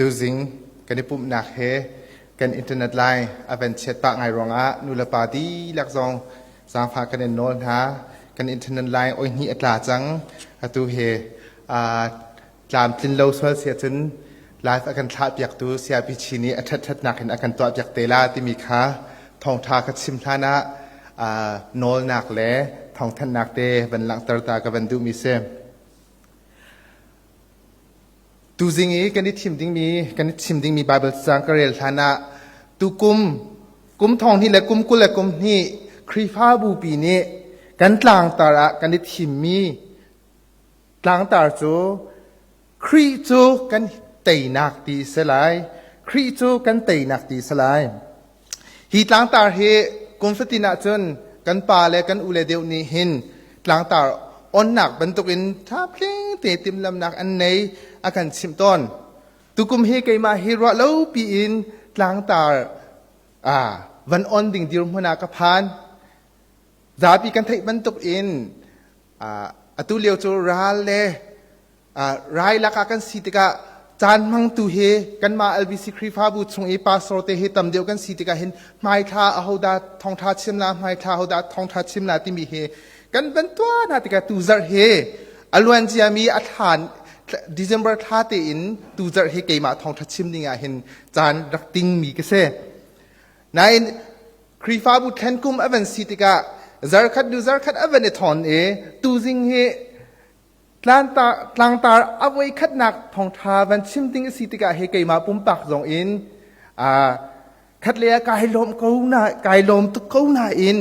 Tuzing kan i pumhnak he kan internet line a van chiat pah ngai ruangah nulepa dihlak zong zaangfah kan in nawl hna. Kan internet line oi hnih a tla cang. Atu he tlamtlin lo sual si ahcun live a kan thlah piaktu CRPC nih a ṭhatṭhatnak in a kan tuah piak te la timi kha thawngṭha ka chim hlan ah nawlnak le thawngthanhnak te van langhter ta ka van duhmi si. Tuzing i kan i thim dingmi kan i chim dingmi Baibal caang ka rel hlan ah tukum kum thong hnih le kum 20 le kum hnih Khrihfabu pi nih kan tlangtar ah kan i thimmi tlangtar cu Khrih cu kan teinak ti si lai. Khrih cu kan teinak ti si lai. Hi tlangtar hi kum fatin ahcun kan pa le kan ule deuh nih hin tlangtar onnak bantukin ṭha te timhlamnak an nei a kan chimh tawn. Tukum hi keimah hi ruah lo piin tlangtar van on ding dirhmun ah ka phan. Zapi kan theih bantukin atu lio cu ral le Rai lakah kan si tikah caan hmangtu hi kanmah LBC Khrihfabu chung i pastor te hi tam deuh kan si tikah hin hmaithla ahodah thawngṭha chim la hmaithla ahodah thawngṭha chim la timi hi kan van tuah hna tikah tuzarh hi a luan ciami a thlan December thla tein tuzarh hi keimah thawngṭha chim ding ah hin caan rak tingmi ka si. Nain Khrihfabu thlen kum a van si tikah zarkhat nu zarkhat a van i thawn i tuzing hi Tlangtar a voikhatnak thawngṭha van chim ding a si tikah hi keimah pumpak zong in khatlei ah kai lawm ko na kai lawm tuk ko nain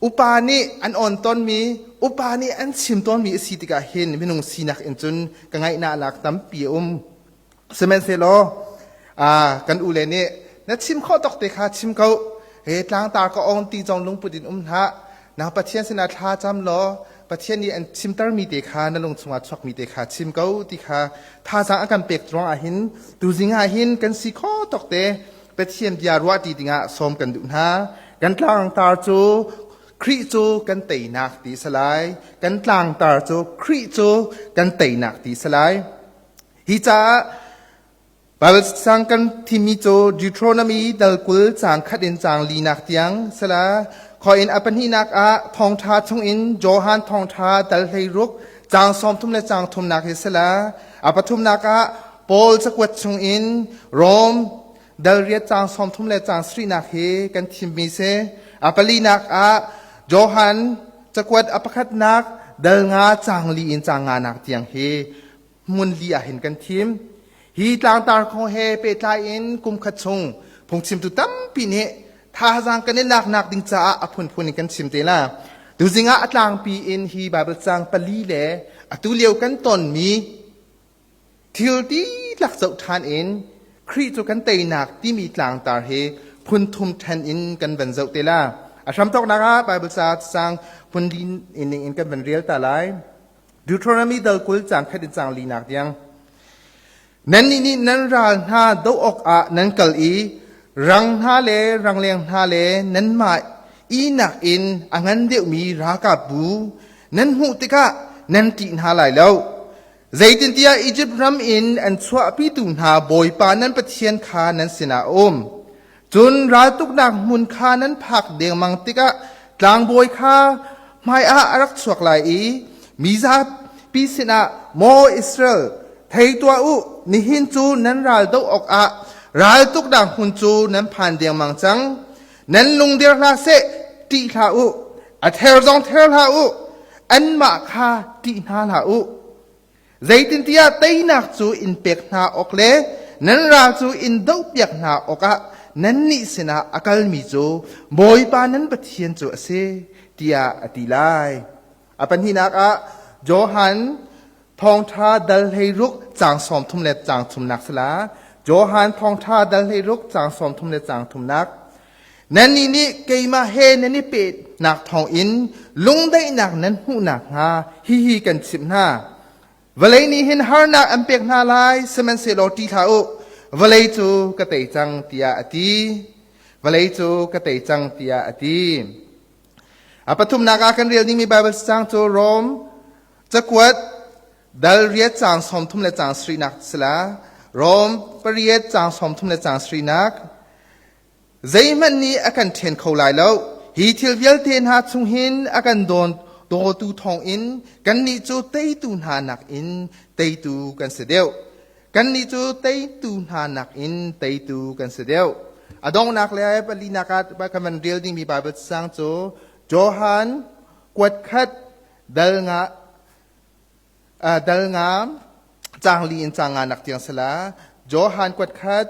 upa nih an on tonmi upa nih an chim tawnmi a si tikah hin minung sinak in cun ka ngaihnak lak tampi a um. Sihmanhsehlaw kan ule nih na chim khawh tawk te kha chim ko. He tlangtar ka ong ti zong lungput in um hlah. Nang Pathian sinah thla cam law Pathian nih an chimtermi te kha na lung chungah chuakmi te kha chim ko ti kha thazaang a kan pek ruangah hin tuzing ah hin kan si khawh tawk te Pathian bia ruah ti dingah sawm kan duh hna. Kan tlangtar cu Khrih cu kan teinak ti a si lai. Kan tlangtar cu Khrih cu kan teinak ti a si lai. Hi caah Baibal sang kan thimmi cu Deuteronomy dal 20 caang khat in caang linak tiang sala khoi in a pahnihnak ah thawngṭha chungin Johan thawngṭha dal 16 caang 30 le caang thumnak hi sala a pathumnak ah Paul cakuat chungin Rom dal riat caang 30 le caang sarihnak hi kan thimmi si. A palinak ah Johan cakuat a pakhatnak dal nga caang li in caang nganak tiang hi hmun li ah hin kan thim. Hi tlangtar kong he pehtlai in kum khat chung phungchimtu tampi nih thazaang kan i laknak ding caah a phunphun in kan chim te la. Tuzing ah a tlangpi in hi Bible caang pali le atu lio kan tonmi thil dihlak zoh ṭhan in Khrih cu kan teinak timi tlangtar hi phun thum ṭhen in kan van zoh te la. A hramthawknak ah Bible ca caang phun li ning in kan van rel ta lai. Deuteronomy dal 20 caang khat in caang linak tiang. Nannih nih nan ral hna doh awkah nan kal i rang hna le rangleng hna le nanmah ihnak in a ngan deuhmi ralkapbu nan hmuh tikah nan ṭih hna lai lo. Zeitintiah Izipt ram in an chuahpitu hna Bawipa nan Pathian kha nan sinah a um. Cun raltuknak hmun kha nan phak dengmang tikah tlangbawi kha hmaiah a rak chuak lai i mi zapi sinah, Maw Israel, thei tuah u, nihin cu nan ral doh awkah raltuknak hmun cu nan phan dengmang cang. Nan lung dir hlah seh, ṭih hlah u, a ther zong ther hlah u, anmah kha ṭih hna hlah u. Zeitintiah teinak cu in pek hna awk le nan ral cu in dohpiak hna awkah nannih sinah a kalmi cu Bawipa nan Pathian cu a si, tiah a ti lai. A pahnihnak ah Johan thawngṭha dal 16 caang 30 le caang thumnak sila Johan thawngṭha dal 16 caang 30 le caang thumnak. Nannih nih keimah he nan i pehnak thawngin lungdaihnak nan hmuh nakhnga hihi kan chimh hna. Vawlei nih hin harnak an pek hna lai, sihmanhsehlaw ṭih hlah u, vawlei cu ka tei cang, tiah a ti. Vawlei cu ka tei cang, tiah a ti. A pathumnak ah kan rel dingmi Baibal cang cu Rom cakuat dal riat caang 30 le caang sarihnak sila. Rom pariat caang 30 le caang sarihnak. Zeihmanh nih a kan ṭhen kho lai lo. Hi thil vialte hna chung hin a kan dawn dawtu thawngin kannih cu teitu hna nakin teitu kan si deuh. Kannih cu teitu hna nakin teitu kan si deuh. A donghnak le palinak ah kan van rel dingmi Baibal cacang cu Johan kuat khat dal nga dal nga caang li in caang nga nak tiang sala Johan kuat khat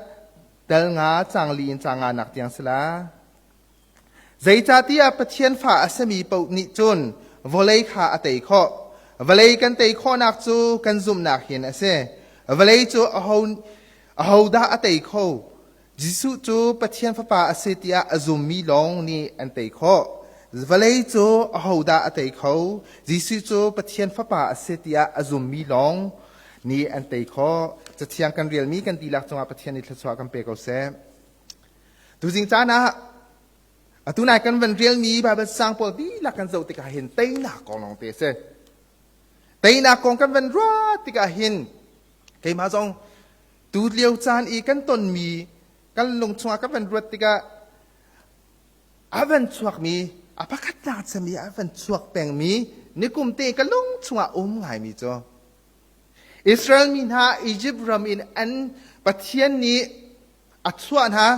dal nga caang li in caang nga nak tiang sala Zeicahtiah Pathian fa a simi paoh nih cun vawlei kha a tei khawh. Vawlei kan tei khawhnak cu kan zumhnak hin a si. Vawlei cu aho ahodah a tei kho? Jesuh cu Pathian Fapa a si tiah a zummi lawng nih an tei khawh. Vawlei cu ahodah a tei kho? Jesuh cu Pathian Fapa a si tiah a zummi lawng nih an tei khawh. Cathiang kan relmi kan dihlak cungah Pathian nih thluachuah kan pe ko seh. Tuzing caan ah atu nai kan van relmi Baibal sang pawl dihlak kan zoh tikah hin teinak kong lawng te a si. Teinak kong kan van ruah tikah hin keimah zong tu lio caan i kan tonmi kan lung chungah kan van ruat tikah a van chuakmi a pakhatnak cemi a van chuak pengmi nikum te ka lung chungah um ngaimi cu Israel mi hna Egypt ram in an Pathian nih a chuah hna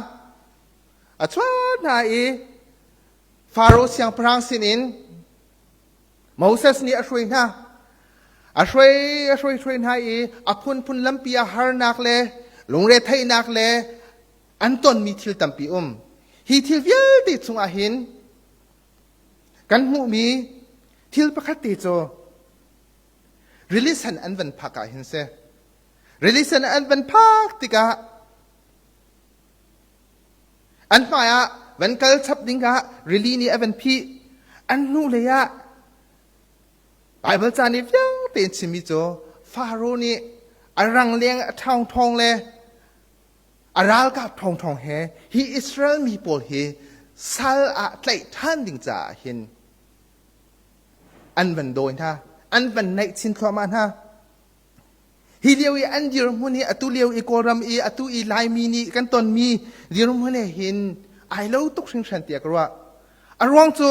a chuah hna i Faro siangpahrang sinin Moses nih a hruai hna a hruai a hruai hruai hna i a phunphun lampi ah harnak le lungretheihnak le an tonmi thil tampi um hi thil vialte chungah hin kan hmuhmi thil pakhat te cu rili sen an van phak ah hin si Rili sen an van phak tikah an hmaiah van kal chap dingah rili nih a van phih. An hnulei ah Baibal ca nih fiang tein chimmi cu Faro nih a rangleng a ṭhawngṭhawng le a ralkap ṭhawngṭhawng he hi Israel mi pawl hi sal ah tlaih ṭhan ding caah hin an van dawi hna, an van naih chin thluahmah hna. Hi lio i an dirhmun hi atu lio i Kawlram i atu i Laimi nih kan tonmi dirhmun he hin ai lo tuk hringhran tiah ka ruah. A ruang cu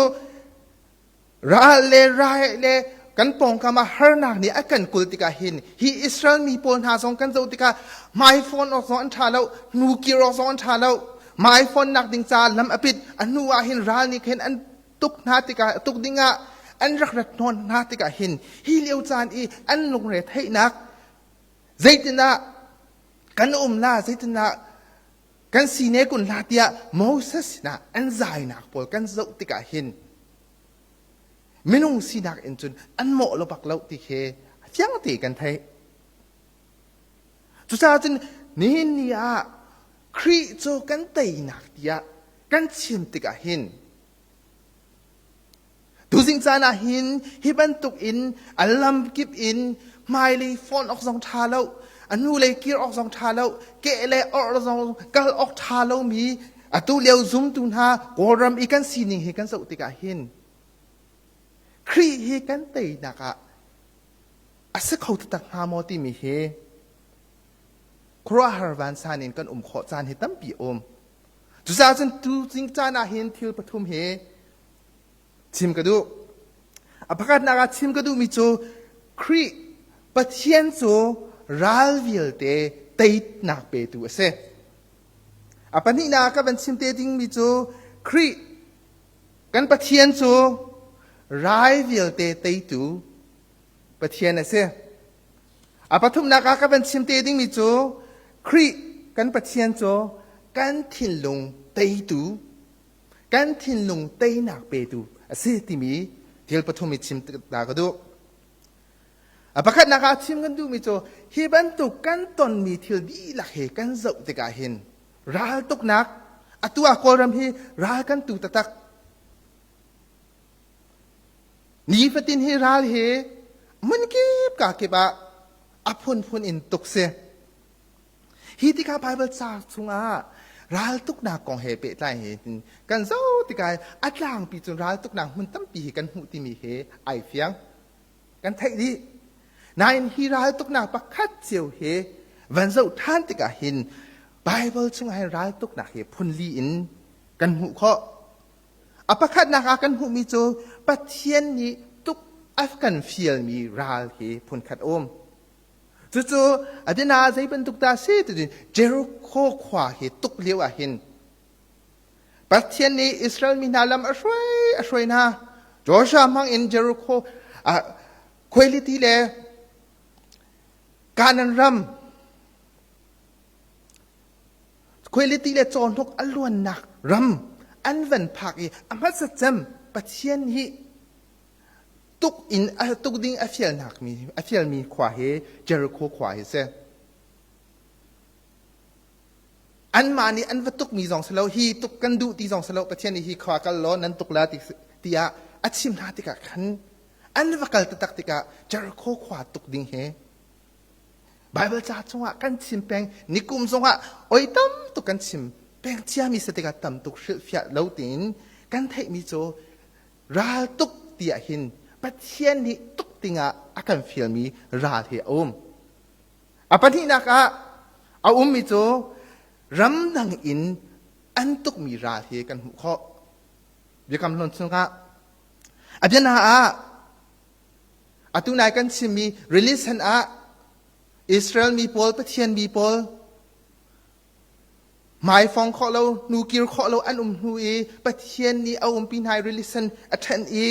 ral le rai le kan pawngkam ah harnak nih a kan kul tikah hin hi Israel mi pawl hna zong kan zoh tikah hmaifawn awk zong an ṭha lo, hnu kir awk zong an ṭha lo. Hmaifawn nak ding caah lam a pit, a hnu ah hin ral nih khin an tuk hna tikah tuk dingah an rak rat hnawn hna tikah hin hi lio caan i an lungre theihnak zeitinah kan um la zeitinah kan si ne kun la tiah Moses sinah an zainak pawl kan zoh tikah hin minung sinak in cun an mawh lo bak lo ti khi fiang te kan theih. Cucaah cun nihin ni ah Khrih cu kan teinak tiah kan chim tikah hin tuzing caan ah hin hi bantuk in a lamkip in hmailei fawn awk zong ṭha lo a hnulei kir awk zong ṭha lo keh le orh zong kal awk ṭha lomi atu lio zumtu hna Kawlram i kan sining hi kan zoh tikah hin Khrih hi kan teinak ah a si kho taktak hnga maw timi hi khuaruahhar vansan in kan um khawh caan hi tampi a um. Cucaah cun tu caan ah hin thil pathum hi chim ka duh. A pakhatnak ah chim ka duhmi cu Khrih Pathian cu ral vialte teinak petu a si. A pahnihnak ah ka van chim te dingmi cu Khrih kan Pathian cu rai vialte teitu Pathian a si. A pathumnak ah ka van chim te dingmi cu Khrih kan Pathian cu kan thinlung teitu, kan thinlung teinak petu a si timi thil pathum i chim ta ka duh. A pakhatnak ah chim kan duhmi cu hi bantuk kan tonmi thil dihlak hi kan zoh tikah hin raltuknak atu ah Kawlram hi ral kan tu taktak. Nifatin hi ral hi hmunkip ka kip ah a phunphun in tuk si. Hi tikah Bible ca chungah raltuknak kong he pehtlai he kan zoh tikah a tlangpi cun raltuknak hmun tampi hi kan hmuh timi hi ai fiang. Kan theih dih. Nain hi raltuknak pakhat cio hi Van zoh ṭhan tikah hin Baibal chungah hin raltuknak hi phunli in kan hmuh khawh. A pakhatnak ah kan hmuhmi cu Pathian nih tuk a kan fialmi ral hi phunkhat a um. Cucu a biana ah zei bantuk dah a si ti Jericho khua hi tuk lio ah hin Pathian nih Israel mi hna lam a hruai a hruai hna. Joshua hmang in Jericho khuailiti le Kanaan ram khuailiti le cawhnuk a luannak ram an van phak i a hmasa cem Pathian hi tuk in tuk ding a fialnak mi a fialmi khua hi Jericho khua hi si. Anmah nih an va tukmi zong si lo, hi tuk kan duh ti zong si lo, Pathian nih hi khua kal law nan tuk la tiah a chim hna tikah khan an va kal taktak tikah Jericho khua tuk ding hi Baibal ca chungah kan chim peng nikum zongah oi tam tuk kan chim peng ciami si tikah tam tuk hrilhfiah lo tiin kan theihmi cu ral tuk tiah hin Pathian nih tuk dingah a kan fialmi ral hi a um. A pahnihnak ah a ummi cu ramdang in an tukmi ral hi kan hmuh khawh. Biakam Hlun chungah a biana ah atu nai kan chimmi release ah Israel mi pawl Pathian mi pawl hmaifong khawh lo hnu kir khawh lo an um hnu i Pathian nih a umpi hna i release a ṭhen i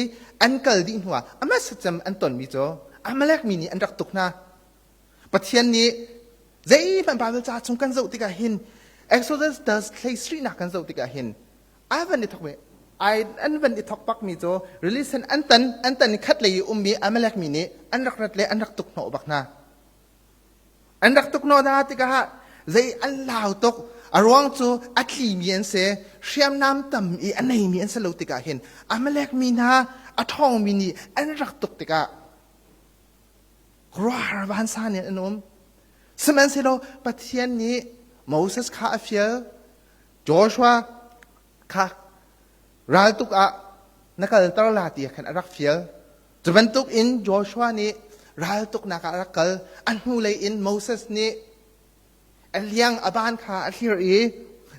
an kal dih hnuah a hmasa cem an tonmi cu Amalek mi nih an rak tuk hna. Pathian nih zeihmanh Bible ca chung kan zoh tikah hin Exodus does hlei sarihnak kan zoh tikah hin ai van i thok mi ai an van i thok bak mi cu release an tan an tan i khat lei i ummi Amalek mi nih an rak rat le an rak tuk hnawh bak hna. An rak tuk hnawh hna tikah zei an lau tuk a ruang cu a tlimi an si hriamnam tam i a neimi an si lo tikah hin Amalek mi hna a ṭhawngmi nih an rak tuk tikah Ruahar vansan in an um. Sihmanhsehlaw Pathian nih Moses kha a fial, Joshua kha raltuk ah na kalter la ti khan a rak fial. Cu bantuk in Joshua nih raltuknak ah a rak kal. A hnulei in Moses nih a liang a ban kha a thlir i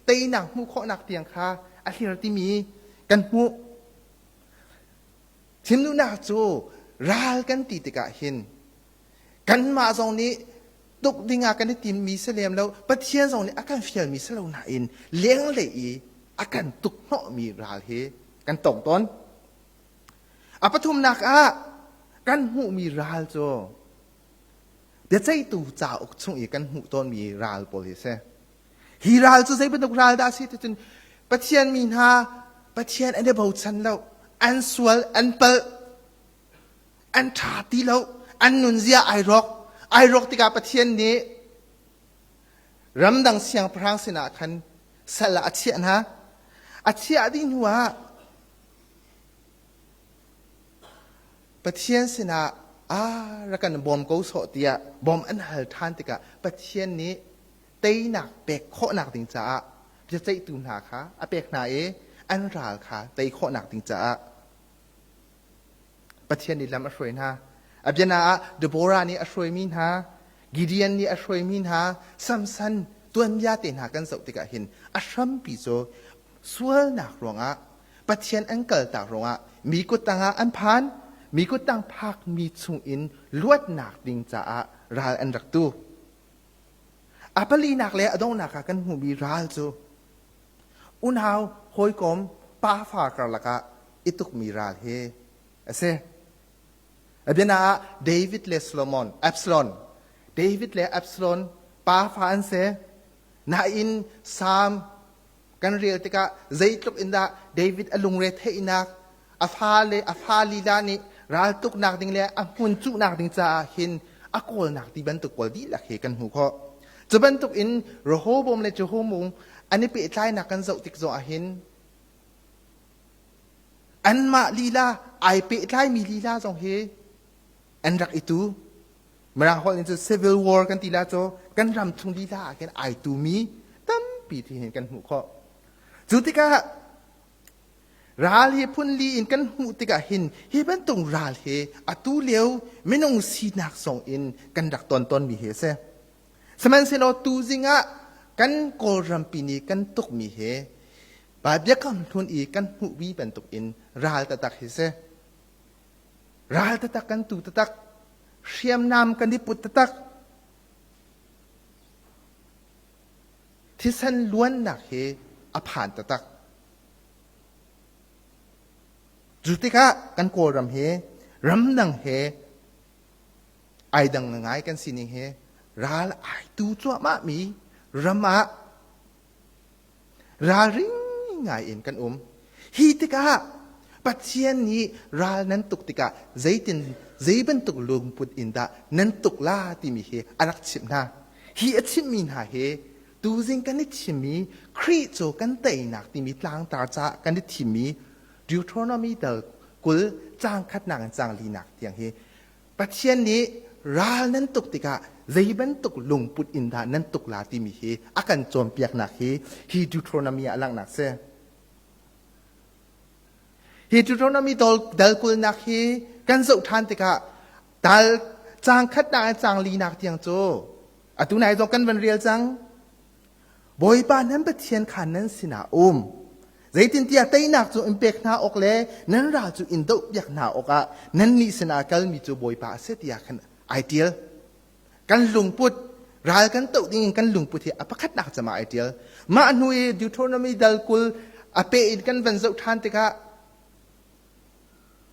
teinak hmuh khawhnak tiang kha a thlir timi kan hmuh. Thinduhnak cu ral kan ti tikah hin kanmah zong nih tuk dingah kan i timmi si lem lo, Pathian zong nih a kan fialmi si lo nain lenglei i a kan tuk hnawhmi ral hi kan tong tawn. A pathumnak ah kan hmuhmi ral cu biaceihtu cauk chung i kan hmuh tawnmi ral pawl hi a si. Hi ral cu zei bantuk ral dah a si ticun Pathian mi hna Pathian an i bochan lo, an sual, an palh, an ṭha ti lo, an nunzia ai rawk. Ai rawk tikah Pathian nih ramdang siangpahrang sinah khan sal ah a chiah hna. A chiah dih hnuah Pathian sinah ah rak kan bawm ko sawh tiah bawm an hal ṭhan tikah Pathian nih teinak pek khawhnak ding caah biaceihtu hna kha a pek hna i an ral kha tei khawhnak ding caah Pathian nih lam a hruai hna. A biana ah Deborah nih a hruaimi hna, Gideon nih a hruaimi hna, Samson tuanbia te hna kan zoh tikah hin a hrampi cu sualnak ruangah Pathian an kaltak ruangah mi kut tangah an phan, mi kut tang phakmi chungin luatnak ding caah ral an rak tu. A palinak le a donghnak ah kan hmuhmi ral cu unau hawikom pafa karlak ah i tukmi ral hi a si. A biana ah David le Solomon, Absalom, David le Absalom pafa an si. Nain Psalm kan rel tikah zeitluk in dah David a lungre theihnak a fale a fa lila nih raltuknak ding le a hmun cuhnak ding caah hin a kawlnak ti bantuk pawl dihlak hi kan hmuh khawh. Cu bantuk in Rehoboam le Jehomu an i pehtlainak kan zoh tik zong ah hin anmah lila ai pehtlaimi lila zong hi an rak i tu. Mirang holh in cu civil war kan ti la cu kan ram chung lila ah khin ai tumi tampi ti hin kan hmuh khawh. Cu tikah Ral hi phunli in kan hmuh tikah hin hi bantuk ral hi atu lio minung sinak zong in kan rak ton tawnmi hi a si. Sihmanhsehlaw tuzing ah kan Kawlrampi nih kan tukmi hi Biakam hlun i kan hmuhmi bantuk in ral taktak hi si. Ral taktak kan tu taktak, hriamnam kan i put taktak, thisen luannak hi a phan taktak. Cu tikah kan Kawlram hi ramdang he ai dang ngai kan sining hi ral ai tu cuahmah mi ram ah ralring ngai in kan um. Hi tikah Pathian nih ral nan tuk tikah zeitin zei bantuk lungput in dah nan tuk la timi hi a rak chimh hna. Hi a chimhmi hna hi tuzing kan i thimmi Khrih cu kan teinak timi tlangtar caah kan i thimmi Deuteronomy dal 20 caang khatnak in caang linak tiang hi Pathian nih ral nan tuk tikah zei bantuk lungput in dah nan tuk la timi hi a kan cawnpiaknak hi hi Deuteronomy ah a langhnak si. Hi Deuteronomy dal kulnak hi kan zoh ṭhan tikah dal caang khatnak in caang linak tiang cu atu nai zong kan van rel cang. Bawipa nan Pathian kha nan sinah um. Zeitintiah teinak cu in pek hna awk le nan ral cu in dohpiak hna awkah nannih sinah kalmi cu Bawipa a si tiah khan ai ṭial. Kan lungput, ral kan toh ding in kan lungput hi a pakhatnak cem ah ai ṭial. Mah hnu i Deuteronomy dal 20 a peh in kan van zoh ṭhan tikah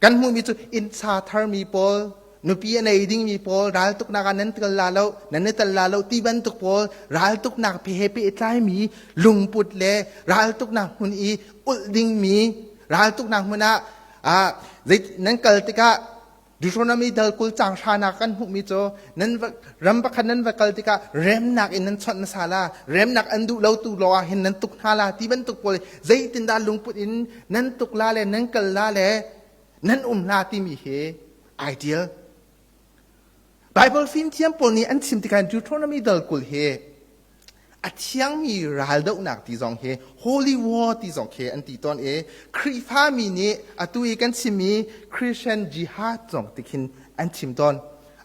Kan hmuhmi cu innsa tharmi pawl, nupi a nei dingmi pawl, raltuknak ah nan tel la lo, nan i tel la lo ti bantuk pawl, raltuknak he pehtlaimi lungput le raltuknak hmun i ulh dingmi, raltuknak hmun ah ah nan kal tikah Deuteronomy dal 20 caang hranak kan hmuhmi cu nan va, ram pakhat nan va kal tikah remnak in nan chawnh hmasa la, remnak an duh lo tu lawng ah hin nan tuk hna la ti bantuk pawl zeitindah lungput in nan tuk la le nan kal la le nan um la timi hi ideal. Bible fimthiam pawl nih an chim tikah Deuteronomy dal 20 hi a thiangmi raldohnak ti zong hi holy war ti zong khi an ti tawn i Khrihfami nih atu i kan chimmi Christian jihad zong ti khin an chim tawn.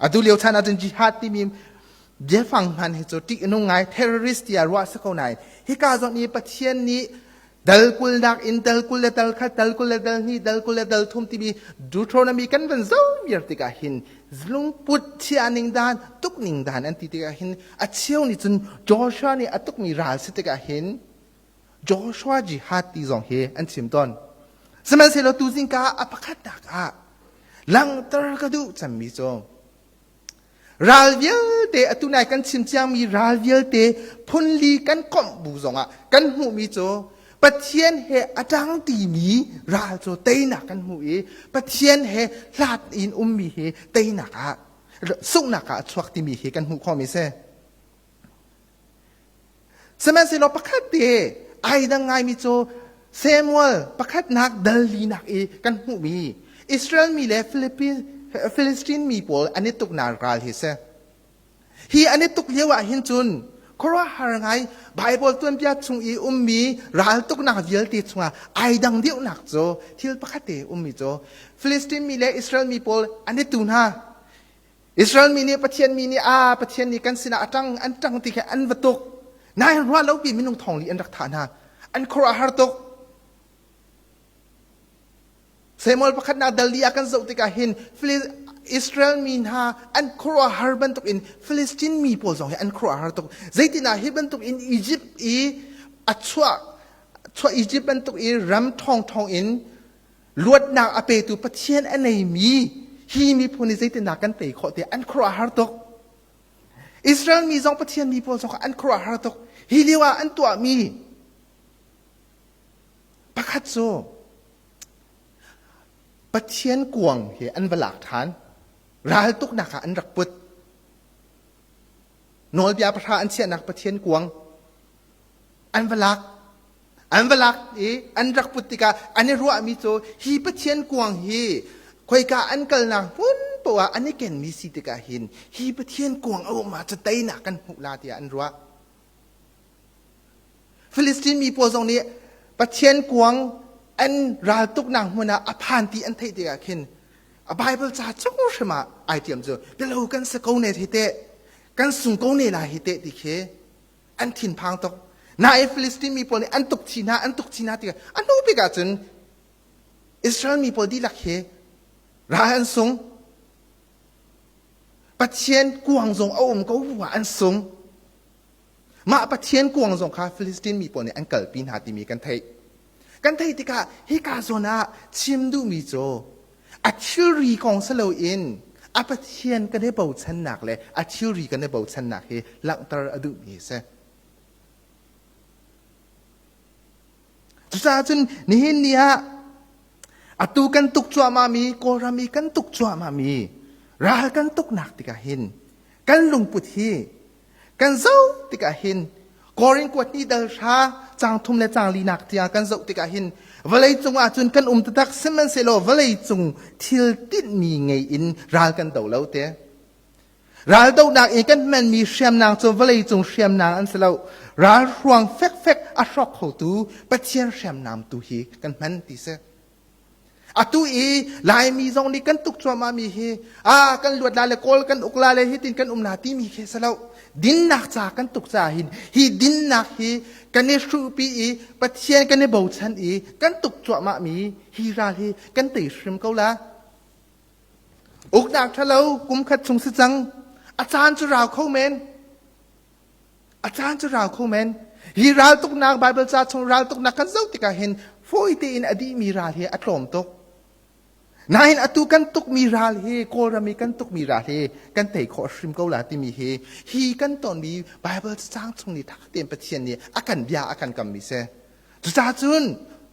Atu lio chan ahcun jihad timi biafang hman hi cu ṭih a nung ngai terrorist tiah ruah si ko nain hika zawn i Pathian nih dal kulnak in dal 20 le dal khat dal 20 le dal hnih dal 20 le dal thum timi Deuteronomy kan van zoh viar tikah hin lungput chia ning dan tuk ning dan an ti tikah hin a cheu nih cun Joshua nih a tukmi ral si tikah hin Joshua jihad ti zong hi an chim tawn. Sihmanhsehlaw tuzing ka a pakhatnak ah langhter ka duh cemmi cu Ral vialte atu nai kan chim ciangmi ral vialte phunli kan komh bu zongah kan hmuhmi cu Pathian he a ṭangṭimi ral cu teinak kan hmu i Pathian he hlat in ummi hi teinak ah sunghnak ah a chuak timi hi kan hmuh khawhmi si. Sihmanhsehlaw pakhat te ai dang ngaimi cu Samuel pakhatnak dal linak i kan hmuhmi Israel mi le Philistine mi pawl an i tuknak ral hi si. Hi an i tuk lio ah hin cun khuaruahhar ngai Bible tuanbia chung i ummi raltuknak vialte chungah ai dang deuhnak cu thil pakhat te ummi cu Philistine mi le Israel mi pawl an i tu hna. Israel mi nih Pathian mi nih a Pathian nih kan sinah a ṭang an ṭang ti kha an va tuk. Nain ruah lopi minung thong li an rak thah hna. An khuaruah har tuk. Samuel pakhatnak dal li ah kan zoh tikah hin Israel mi hna an khuaruah har bantuk in Philistine mi pawl zong hi an khuaruah har tuk. Zeitinah hi bantuk in Egypt i a chuah chuah Egypt bantuk i ram ṭhawng ṭhawng in Luatnak a petu Pathian a neimi hi miphun hi zeitindah kan tei khawh tiah an khuaruahhar tuk. Israel mi zong Pathian mi pawl zong an khuaruahhar tuk. Hi lio ah an tuahmi pakhat cu Pathian kuang he an va lak ṭhan. Raltuknak ah an rak put. Nawlbia pahra an chiahnak Pathian kuang an va lak. An va lak i an rak put tikah an i ruahmi cu hi Pathian kuang hi khoika an kalnak hmun poah an i kenmi si tikah hin hi Pathian kuang a um ah cu teinak kan hmuh la tiah an ruah. Filistin mi pawl zong nih Pathian kuang an raltuknak hmun ah a phan ti an theih tikah khin a Bible ca cung hrim ah ai tiam cu bialo kan si ko ne hi teh. Kan sung ko ne lai hi teh ti khi an thinphang tuk. Nain Filistin mi pawl nih an tuk chi hna, an tuk chi hna tikah a hnu bik ahcun Israel mi pawl dihlak hi ral an sung. Pathian kuang zong a um ko bu ah an sung. Mah Pathian kuang zong kha Filistin mi pawl nih an kalpi hna timi kan theih. Kan theih tikah hika zawn ah chim duhmi cu a thilri kong si loin a Pathian kan i bochannak le a thilri kan i bochannak hi langhter a duhmi a si. Cucaah cun nihin ni ah atu kan tuk cuahmahmi Kawlram i kan tuk cuahmahmi ral kan tuknak tikah hin kan lungput hi Kan zoh tikah hin Korin kuat ni dal hra cang thum le cang linak tiang kan zoh tikah hin vawlei cung ah cun kan um taktak sihmanhsehlaw vawlei cung thil tinhmi ngei in ral kan do lo te. Ral dohnak in kan hmanmi hriamnam cu vawlei cung hriamnam an si lo. Ral hruang fekfek a hrawk khotu Pathian hriamnam tu hi kan hman ti si. Atu i Laimi zong nih kan tuk cuahmahmi hi ah kan luat la le Kawl kan uk la le hitin kan um la timi khi si lo. Dinnak ca kan tuk caah hin hi dinnak hi kan i hruhpi i Pathian kan i bochan i kan tuk cuahmahmi hi ral hi kan tei hrim ko la. Uknak ṭhalo kum khat chung si cang. A caan cu rau kho men. A caan cu rau kho men. Hi raltuknak Baibal ca chung raltuknak kan zoh tikah hin fawi tein a dihmi ral hi a tlawm tuk. Nain atu kan tukmi ral hi Kawlram i kan tukmi ral hi kan tei khawh hrim ko la timi hi hi kan tonmi Baibal cacang chung nih tha tein Pathian nih a kan bia a kan kammi si. Cucaah cun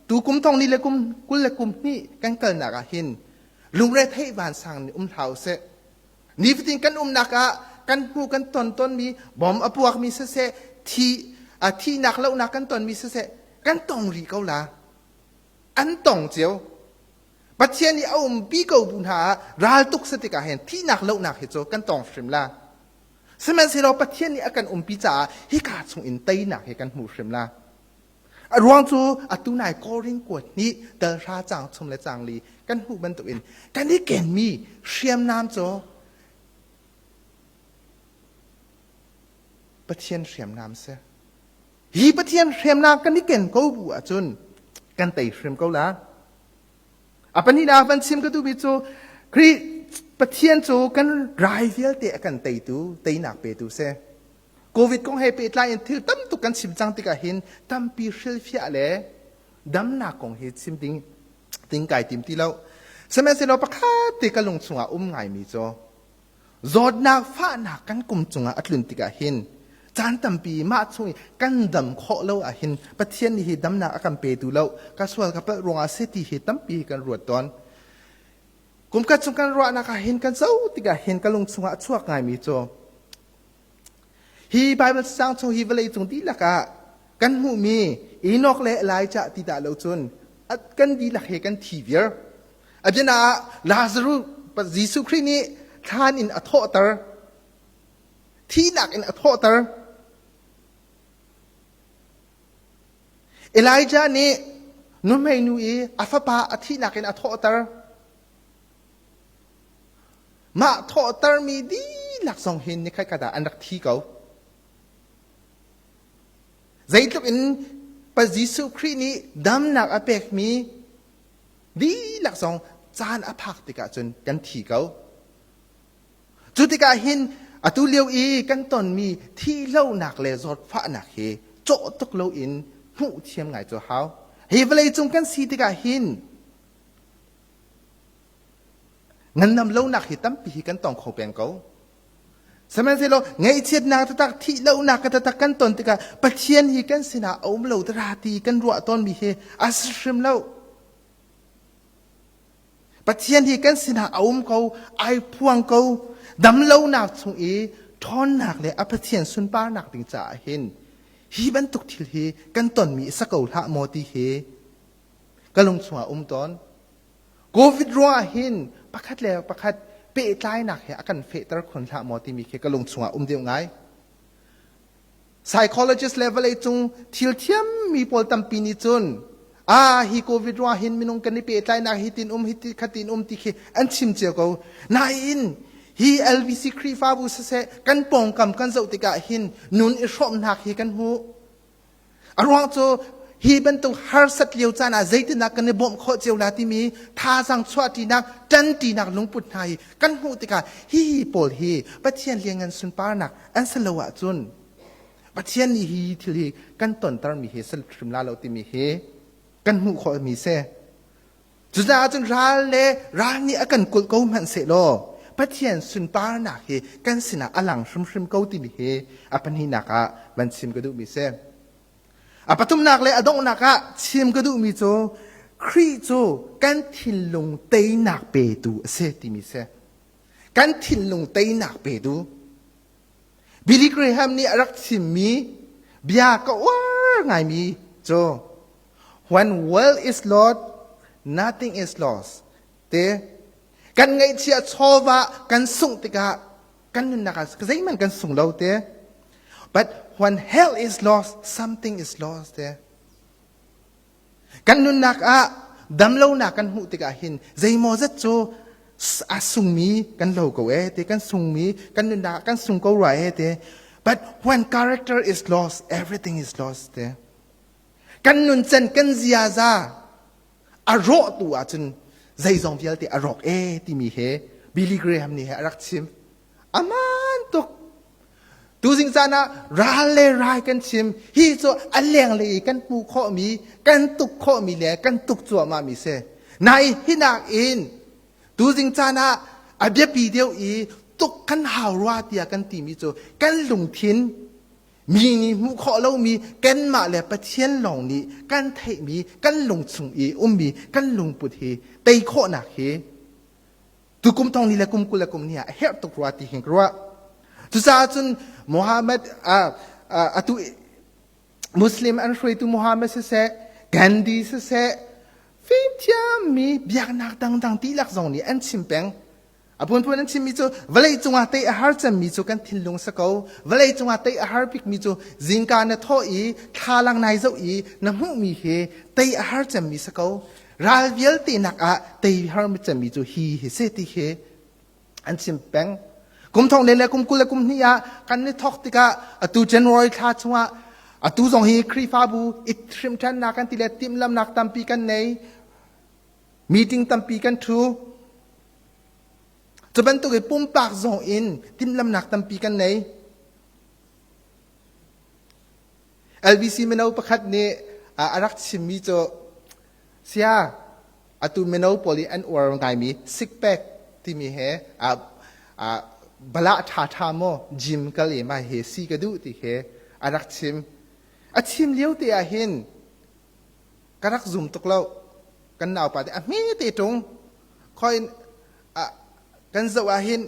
tu kum thong ni le kum 20 le kum hnih kan kalnak ah hin lungre theih vansang nih um hlah usih. Nifatin kan umnak ah kan hmu kan ton tonmi bom a puakmi siseh thi a thihnak lohnak kan tonmi siseh kan tong rih ko la. An tong cio. Pathian nih a umpi ko bu hna ah raltuk si tikah hin thihnak lohnak hi cu kan tong hrim la. Sihmanhsehlaw Pathian nih a kan umpi caah hika chung in teinak hi kan hmu hrim la. A ruang cu atu nai Korin kuat nih dalhra cang chum le cang li kan hmuh bantukin kan i kenmi hriamnam cu Pathian hriamnam si. Hi Pathian hriamnam kan i ken ko bu ahcun kan tei hrim ko la. A pahnihnak van chim ka duhmi cu Khrih Pathian cu kan rai vialte a kan teitu, teinak petu si. Covid kong he pehtlai in thil tam tuk kan chim cang tikah hin tampi hrilhfiah le damnak kong hi chim ding ding kai tim ti lo. Sihmanhsehlaw pakhat te ka lung chungah um ngaimi cu zawtnak fahnak kan kum cungah a tlun tikah hin caan tampi mah chung i kan dam khawh lo ah hin Pathian nih hi damnak a kan petu lo ka sual ka palh ruangah si ti hi tampi kan ruat tawn. Kumkhat chung kan ruahnak ah hin kan zoh tikah hin ka lung chungah a chuak ngaimi cu Hi Baibal cacang chung hi vawlei cung dihlak ah kan hmuhmi Enoch le Elijah ti dah lo cun kan dihlak he kan thi viar. A biana ah Lazarus Jesuh Khrih nih thlan in a thawhter. Thihnak in a thawhter. Elijah nih nuhmeinu i a fapa a thihnak in a thawhter. Mah thawhtermi dihlak zong hin nikhatkhat ah an rak thi ko. Zeitluk in Pa Jesuh Khrih nih damnak a pekmi dihlak zong caan a phak tikah cun kan thi ko. Cu tikah hin atu lio i kan tonmi thihlonak le zawtfahnak hi cawh tuk loin hmuh thiam ngai cu hau. Hi vawleicung kan si tikah hin Ngandam lonak hi tampi hi kan tong kho peng ko. Sihmanhsehlaw ngaihchiatnak taktak thihlohnak taktak kan ton tikah Pathian hi kan sinah a um lo dara ti kan ruah tawnmi hi a si hrim lo. Pathian hi kan sinah a um ko, ai phuang ko. Damlonak chung i ṭhawnnak le a Pathian sunparnak ding caah hin hi bantuk thil hi kan tonmi sa ko hlah maw ti hi ka lung chungah um tawn. Covid ruangah hin pakhat le pakhat pehtlainak he a kan fehter khun hlah maw timi khi ka lung chungah um deuh ngai. Psychologist le vawlei cung thil thiammi pawl tampi nih cun ah hi covid ruangah hin minung kan i pehtlainak hi tin um hi ti khatin um ti khi an chim cio ko. Nain Hi LBC Khrihfabu siseh kan pawngkam kan zoh tikah hin nun i hrawmnak hi kan hmuh. A ruang cu hi bantuk harsat lio caan ah zeitindah kan i bawmh khawh cio la timi thazaang chuahṭinak, ṭanṭinak lungput hna hi kan hmuh tikah hihi pawl hi Pathian lianngan sunparnak an si lo ahcun Pathian nih hi thil hi kan tontermi hi si hrim la lo timi hi kan hmuh khawhmi si. Cucaah cun ral le ral nih a kan kulh ko hmanh sehlaw Pathian sunparnak hi kan sinah a lang hrimhrim ko timi hi a pahnihnak ah van chim ka duhmi si. A pathumnak le a donghnak ah chim ka duhmi cu Khrih cu kan thinlung teinak petu a si timi si. Kan thinlung teinak petu. Billy Graham nih a rak chimmi bia ka uar ngaimi cu When wealth is lost, nothing is lost. Te kan ngaihchia chawva kan sungh tikah kan nunnak ah zeihmanh kan sung lo te. But when health is lost, something is lost te. Kan nunnak ah damlonak kan hmuh tikah hin zeimaw zat cu a sungmi kan lo ko e te kan sungmi kan nunnak ah kan sung ko rua e te. But when character is lost, everything is lost te. Kan nuncan kan ziaza a rawh tu ahcun zeizong vialte a rawk e timi he Billy Graham nih he a rak chim. Aman tuk. Tuzing caan ah ral le rai kan chim. Hi cu a lenglei i kan hmuh khawhmi, kan tuk khawhmi le kan tuk cuahmahmi si. Nai hinak in tuzing caan ah a biapi deuh i tuk kan hau rua tiah kan timi cu kan lungthin Mi nih hmuh khawh lomi kanmah le Pathian lawng nih kan theihmi kan lungchung i ummi kan lungput hi tei khawhnak hi tukum thong ni le kum 20 le kum ni ah a herh tuk rua ti hin ka ruah. Cucaah cun Muhammad atu Muslim an hruaitu Muhammad siseh, Gandhi siseh, fimthiammi biaknak dangdang dihlak zong nih an chim peng. A phunphun an chimmi cu vawlei cungah tei a har cemmi cu kan thinlung si ko. Vawlei cungah tei a har bikmi cu zingka na thawh i thlalang nai zoh i na hmuhmi hi tei a har cemmi si ko. Ral vialte nak ah tei har cemmi cu hi hi si ti hi an chim peng. Kum thong le le kum 20 le kum hnih ah kan i thawk tikah atu January thla chungah atu zong hi Khrihfabu i hrimṭhannak kan ti le timhlamnak tampi kan nei. Meeting tampi kan ṭhu. Cu bantuk i pumpak zong in timhlamnak tampi kan nei. LBC mino pakhat nih a rak chimmi cu sia atu mino pawl i an uar ngaimi six pack timi he bala ṭha ṭha maw gym kal i mah hi si ka duh ti he a rak chim. A chim lio te ah hin ka rak zum tuk lo. Kan naupa te a hme te ṭung Khoi kan zoh ah hin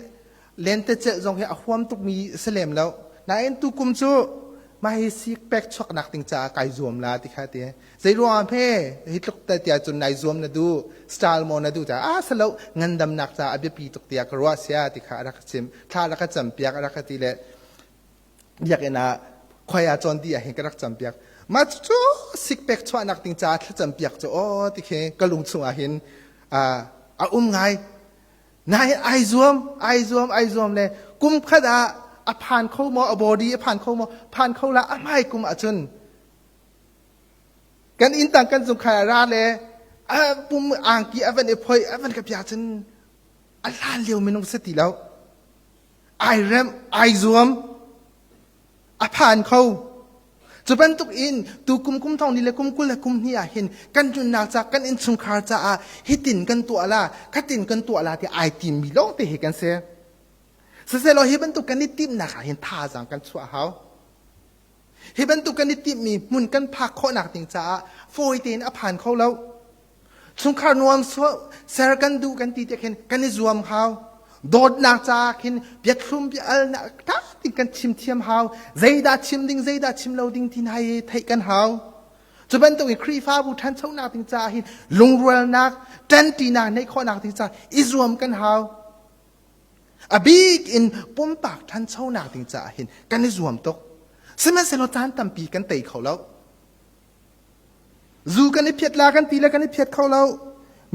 lentecelh zong hi a huam tukmi si lem lo. Nain tukum cu mah hi sik pek chuaknak ding caah kai zuam la ti kha ti. Zei ruangah hme hi tluk te tiah cun nai zuam na duh, style maw na duh caah ah salo ngandamnak caah a biapi tuk tiah ka ruah sia ti kha a rak chim. Thla rak ka cam piak a rak ka ti le biakinn ah khoi ah cawn dih ah hin ka rak campiak mah cu sikpek chuahnak ding caah thlacam piak cu aw ti khi ka lung chungah hin a um ngai nain ai zuam ai zuam ai zuam le kum khat ah a phan kho maw a body a phan kho maw phan kho la a hmai kum ahcun kan inn tang kan zungkhai a ra le a pum angki a van i phoi a van ka pia cun a hlan lio minung si ti lo ai remh, ai zuam, a phan kho. Cu bantuk in tu kum kum thong ni le kum 20 le kum hnih ah hin kan nunnak ca kan innchungkhar caah hitin kan tuah la khatin kan tuah la ti ai timmi lawng te hi kan si. Siselaw hi bantuk kan i timnak ah hin thazaang kan chuah hau. Hi bantuk kan i timhmi hmun kan phak khawhnak ding caah fawi tein a phan kho lo. Chungkhar nuam ser kan duh kan ti tiah khin kan i zuam hau. Dawtnak caah khin biathlum bia alnak tak tin kan chim thiam hau. Zeidah chim ding zeidah chim lo ding ti hna hi theih kan hau. Cu bantuk in Khrihfabu ṭhanchonak ding caah hin lungrualnak, ṭanṭinak neih khawhnak ding caah i zuam kan hau. A bik in pumpak ṭhanchonak ding caah hin kan i zuam tuk. Sihmanhsehlaw caan tampi kan tei kho lo. Zu kan i phiat la kan ti le kan i phiat kho lo.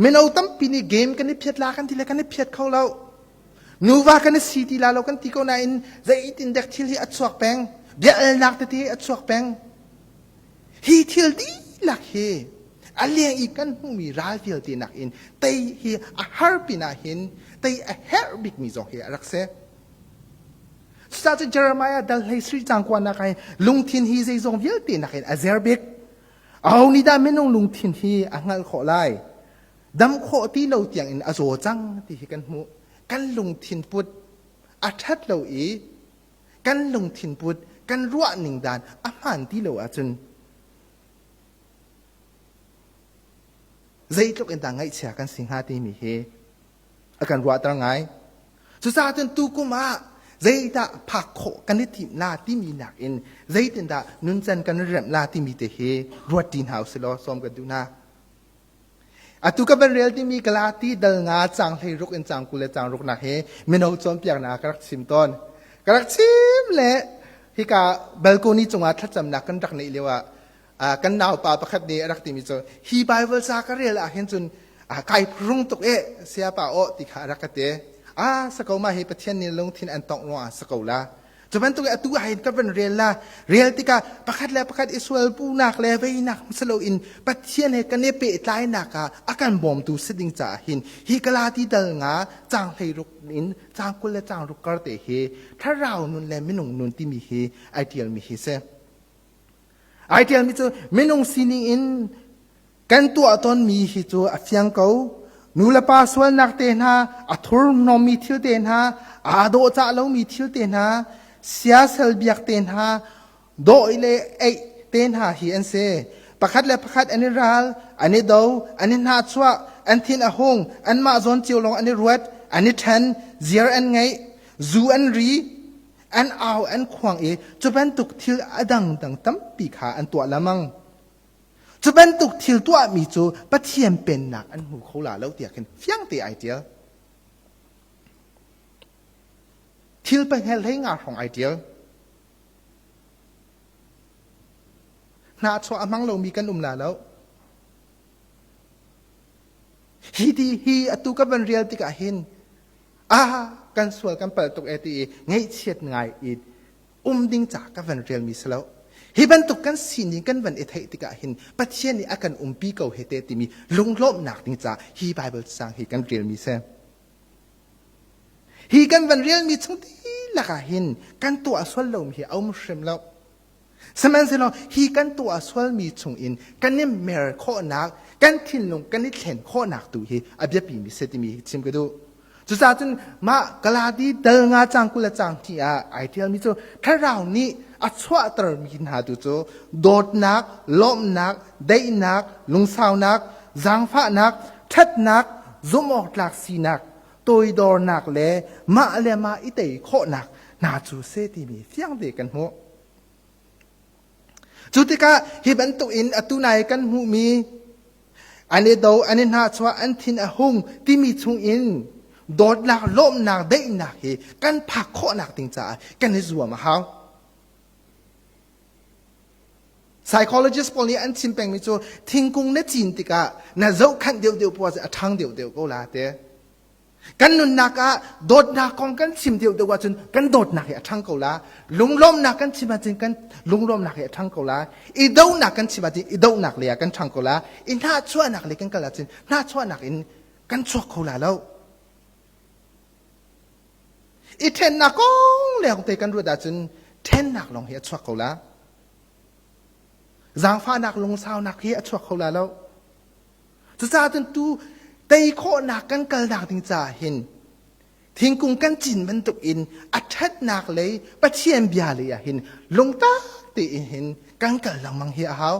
Mino tampi nih game kan i phiat la kan ti le kan i phiat kho lo. Nuva kan i si ti la lo kan ti ko nain zeitin dek thil hi a chuak peng. Bia alnak tete a chuak peng. Hi thil dihlak hi a leng i kan hmuhmi ral vialte nakin tei hi a har pinah hin tei a herh bikmi zong hi a rak si. Cucaah cun Jeremiah dal hlei sri cang kuanak ah hin lungthin hi zeizong vialte nakin a zer bik. Aho nih dah minung lungthin hi a hngalh khawh lai? Dam khawh ti lo tiangin a zaw cang ti hi kan hmuh. Kan lungthin put a ṭhat lo i kan lungthin put kan ruah ning dan a hmaan ti lo ahcun zeitluk in dah ngaihchia kan si hnga timi hi a kan ruahter ngai. Cucaah cun tukum ah zeidah phak khawh kan i timh la timi nakin zeitindah nuncan kan i remh la timi te hi ruat ṭi hna usih law sawm kan duh hna. Atu ka van rel timi Galati dal nga cang hlei ruk in cang 20 le cang ruk nak hi mino cawnpiaknak ka rak chim tawn. Ka rak chim le hika balcony cungah thlacamnak kan rak neih lio ah kan naupa pakhat nih a rak timi cu hi Bible ca ka rel ah hin cun kai rung tuk e siapa aw ti kha a rak ka ti. Ah sako ma hi Pathian nih lungthin an tongh ruangah sako la. Cu bantuk atu ah hin ka van rel la rel tikah pakhat le pakhat i sual puhnak le veinak si loin Pathian he kan i pehtlainak ah a kan bawmtu si ding caah hin hi Galati dal nga cang 16 in cang 20 le cang ruk kar te hi thlarau nun le minung nun timi hi ai tialmi hi si. Ai tialmi cu minung sining in Kan tuah tawnmi hi cu a fiang ko. Nu le pa sualnak te hna, a thurhnawmmi thil te hna, aa dawhcah lomi thil te hna, siasal biak te hna, dawh le eih te hna hi an si. Pakhat le pakhat an i ral, an i do, an i hnahchuah, an thin a hung, anmah zawn cio lawng an i ruat, an i ṭhen, ziar an ngeih, zu an ri, an au an khuang i cu bantuk thil a dangdang tampi kha an tuah lengmang. Cu bantuk thil tuahmi cu Pathian pennak an hmu kho la lo tiah khin fiang te ai ṭial. Thil pahnih hlei nga hrawng ai ṭial. Hnahchuah a hmang lomi kan um la lo. Hi ti hi atu ka van rial tikah hin ah kan sual kan palh tuk e ti i ngaihchiat ngai i um ding ca ka van relmi si lo. Hi bantuk kan sining kan van i theih tikah hin Pathian nih a kan umpi ko he te timi lunglawmhnak ding ca hi Bible cang hi kan relmi si. Hi kan van relmi chung dihlak ah hin kan tuah sual lomi hi a um hrim lo. Sihmanhsehlaw hi kan tuah sualmi chung in kan i mer khawhnak, kan thinlung kan i thlen khawhnak tu hi a biapimi si timi hi chim ka duh. Cucaah cun mah Galati dal nga cang 20 le cang hnih ah ai ṭialmi cu Thlarau nih a chuahtermi hna tu cu dawtnak, lawmhnak, daihnak, lungsaunak, zaangfahnak, ṭhatnak, zumhawktlak sinak, toidornak le mah le mah i tei khawhnak hna cu si timi fiang te kan hmuh. Cu tikah hi bantuk in atu nai kan hmuhmi an i do, an i hnahchuah, an thin a hung timi chung in dawtnak, lawmhnak, daihnak hi kan phak khawhnak ding caah kan i zuam a hau. Psychologist pawl nih an chim pengmi cu thingkung na cin tikah na zohkhanh deuhdeuh poah a ṭhang deuhdeuh ko la te. Kan nunnak ah dawtnak kong kan chim deuhdeuh ahcun kan dawtnak hi a ṭhang ko la. Lunglawmhnak kan chim ahcun kan lunglawmhnak hi a ṭhang ko la. I dohnak kan chim ahcun i dohnak lei ah kan ṭhang ko la. I hnahchuahnak lei kan kal ahcun hnahchuahnak in kan chuak kho la lo. I ṭhennak kong leng te kan ruat ahcun ṭhennak lawng hi a chuak ko la. Zaangfahnak lungsaunak hi a chuak kho la lo. Cucaah cun tu tei khawhnak kan kalnak ding caah hin thingkung kan cin bantuk in a ṭhatnak lei Pathian bia lei ah hin lungtak tein hin kan kal lengmang hi a hau.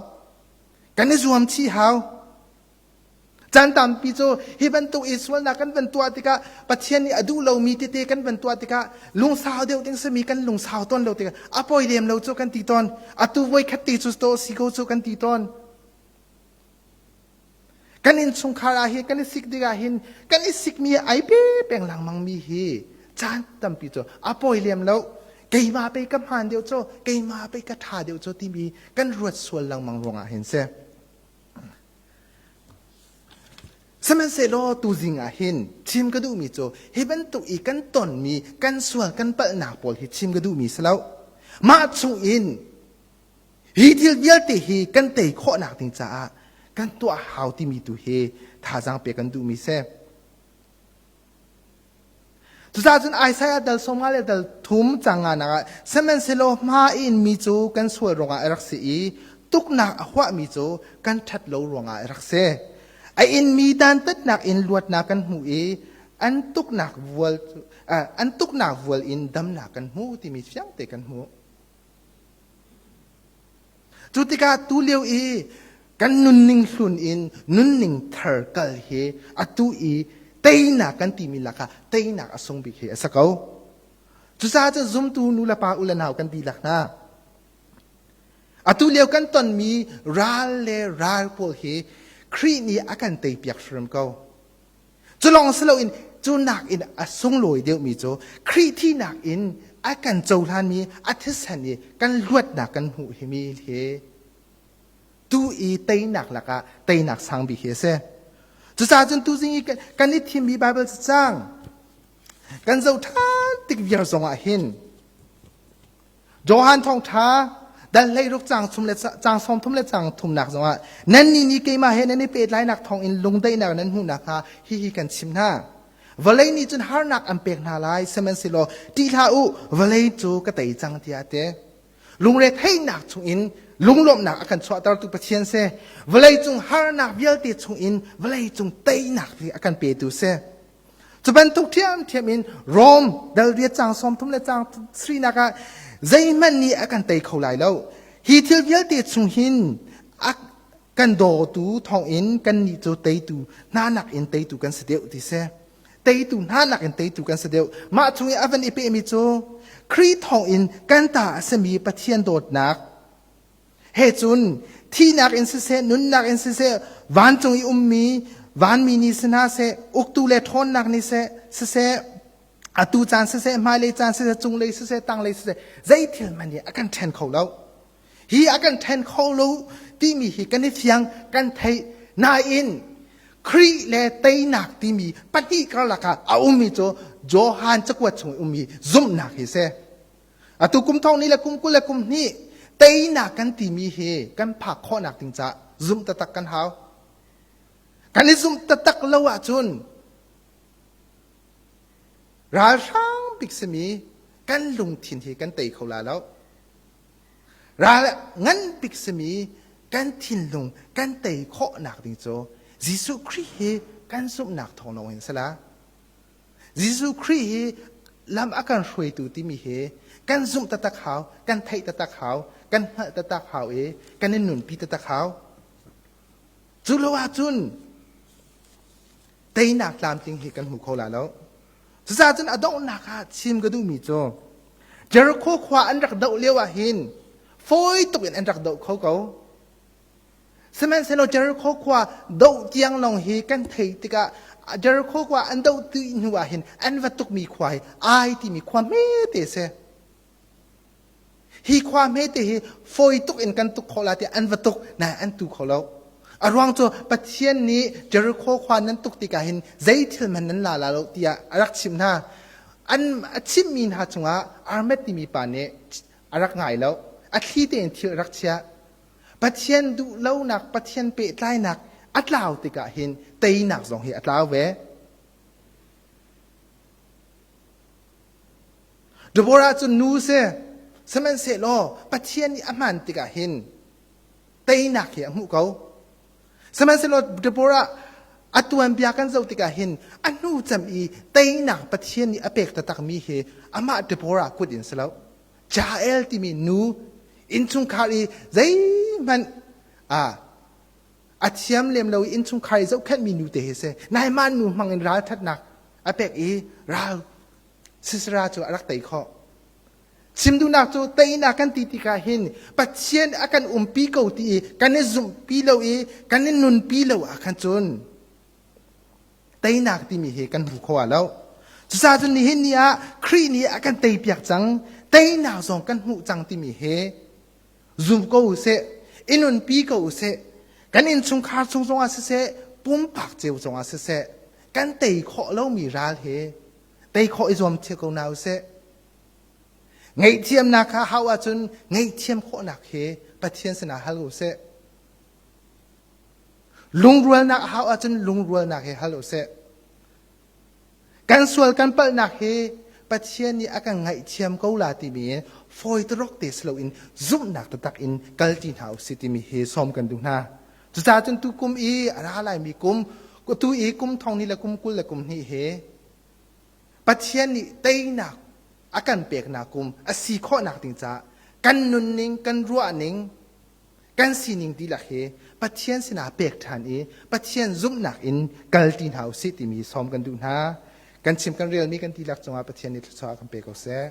Kan i zuam chih hau. Caan tampi cu hi bantuk i sualnak kan van tuah tikah Pathian nih a duh lomi tete kan van tuah tikah lungsau deuh ding simi kan lungsau tawn lo tikah a poi lem lo cu kan ti tawn. Atu voi khat te cu to si ko cu kan ti tawn. Kan innchungkhar ah hin kan i sik tikah hin kan i sikmi ai pe peng lengmang mi hi caan tampi cu a pawi lem lo. Keimah pei ka hmaan deuh cu, keimah pei ka ṭha deuh cu timi kan ruat sual lengmang ruangah hin si. Sihmanhsehlaw tuzing ah hin chim ka duhmi cu hi bantuk i kan tonmi kan sual kan palhnak pawl hi chim ka duhmi si lo. Mah chung in hi thil vialte hi kan tei khawhnak ding caah kan tuah hau timi tu hi thazaang pek kan duhmi si. Cucaah cun Isaiah dal 50 le dal thum cang nga nak ah sihmanhsehlaw hma in mi cu kan sual ruangah a rak si i tuknak a huahmi cu kan ṭhat lo ruangah a rak si. A inmi dantatnak in luatnak kan hmu i an tuknak vual an tuknak vual in damnak kan hmu timi fiangte kan hmuh. Cu tikah tulio i kan nunning hlun in nunning thar kal hi atu i teinak kan timi lakah teinak a sung bik hi a si ko. Cucaah cun zumtu nu le pa u le nau kan dihlak hna. Atu lio kan tonmi ral le ral pawl hi Khrih nih a kan teipiak hrim ko. Cu lawng si loin cu nakin a sunglawi deuhmi cu Khrih thihnak in a kan cohlanmi a thisen i kan luatnak kan hmuh himi hi tu i teinak lakah teinak sang bik hi a si. Cucaah cun tuzing i kan i thimmi Baibal cacang kan zoh ṭhan tik viar zongah hin Johan thawngṭha dal hleiruk cang thum le cang sawm thum le cang thumnak zongah nannih nih keimah he nan i pehtlainak thawngin lungdaihnak nan hmuh nakhnga hihi kan chim hna. Vawlei nih cun harnak an pek hna lai, sihmanhsehlaw ṭih hlah u, vawlei cu ka tei cang tiah a ti. Lungre theihnak chungin lunglawmhnak a kan chuahtertu Pathian si. Vawlei cung harnak vialte chungin vawlei cung teinak a kan petu si. Cu bantuk ṭhiamṭhiam in Rom dal riat caang 30 le caang sarihnak ah zeihmanh nih a kan tei kho lai lo. Hi thil vialte chung hin a kan dawtu thawngin kannih cu teitu hna nakin teitu kan si deuh ti si. Teitu hna nakin teitu kan si deuh. Mah chung i a van i pehmi cu Khrih thawngin kan ta a simi Pathian dawtnak He cun thihnak in siseh, nunnak in siseh, vancung i ummi vanmi nih si hna seh, uktu le ṭhawnnak nih seh, siseh, atu caan siseh, hmailei caan siseh, cunglei siseh, tanglei siseh, zei thil hmanh nih a kan ṭhen kho lo. Hi a kan ṭhen kho lo timi hi kan i fiang, kan theih. Nain, Khrih le teinak timi pahnih karlak ah a ummi cu Johan cakuat chung i ummi zumhnak hi si. Atu kum thong ni le kum 20 le kum hnih teinak kan timi hi kan phak khawhnak ding caah zumh taktak kan hau. Kan i zumh taktak lo ahcun ralhrang bik simi kan lungthin hi kan tei kho la lo. Ral ngan bik simi kan thinlung kan tei khawhnak ding cu Jesuh Khrih hi kan zumhnak thawng lawng in si la. Jesuh Khrih hi lam a kan hruaitu timi hi kan zumh taktak hau, kan theih taktak hau, kan hngalh taktak hau i kan i nunpi taktak hau. Cu lo ahcun teinak tlamtling hi kan hmu kho la lo. Cucaah cun a donghnak ah chim ka duhmi cu Jericho khua an rak doh lio ah hin fawi tuk in an rak doh kho ko. Sihmanhsehlaw Jericho khua doh tiang lawng hi kan theih tikah Jericho khua an doh ti hnu ah hin an va tukmi khua hi Ai timi khua hmete a si. Hi khua hmete hi fawi tuk in kan tuk khawh la tiah an va tuk nain an tu kho lo. A ruang cu Pathian nih Jericho khua nan tuk tikah hin zei thil hmanh nan la la lo tiah a rak chimh hna. An a chimhmi hna chungah Armet timi pa nih a rak ngai lo. A thli tein thil a rak chiah. Pathian duhlonak, Pathian pehtlainak a tlau tikah hin teinak zong hi a tlau ve. Deborah cu nu si, sihmanhsehlaw Pathian nih a hman tikah hin teinak hi a hmuh ko. Sihmanhsehlaw Deborah a tuanbia kan zoh tikah hin a hnu cem i teinak Pathian nih a pek taktakmi hi amah Deborah kut in si lo. Jael timi nu innchungkhar i zeihmanh a thiam lem lo i innchungkhar i zohkhenhmi nu te hi si. Naiman nu hmang in ralthatnak a pek i ral Sisera cu a rak tei khawh. Chim duhnak cu teinak kan ti tikah hin Pathian a kan umpi ko ti i kan i zumhpi lo i kan i nunpi lo ah khan cun Teinak timi hi kan hmu kho lo. Cucaah cun nihin ni ah Khrih nih a kan teipiak cang, teinak zong kan hmuh cang timi hi zum ko u sih, i nunpi ko u sih. Kan innchungkhar chung zongah siseh, Pumpak ceu zongah siseh, kan tei khawh lomi ral he tei khawh i zuam cio ko hna usih. Ngaihthiamnak kha hau ahcun ngaihthiam khawhnak he Pathian sinah hal usih. Lungrualnak a hau ahcun lungrualnak he hal usih. Kan sual kan palhnak hi Pathian nih a kan ngaihthiam ko la timi fawi tarok te si loin zumhnak taktak in kalṭi hna usih timi hi sawm kan duh hna. Cucaah cun tu kum i a ra laimi kum, tu i kum thong ni le kum 20 le kum hnih hi Pathian nih teinak a kan peknak kum a si khawhnak ding caah kan nunning, kan ruahning, kan sining dihlak hi Pathian sinah pek ṭhan i Pathian zumhnak in kalṭi hna usih timi sawm kan duh hna. Kan chim kan relmi kan dihlak cungah Pathian nih thluachuah kan pe ko seh.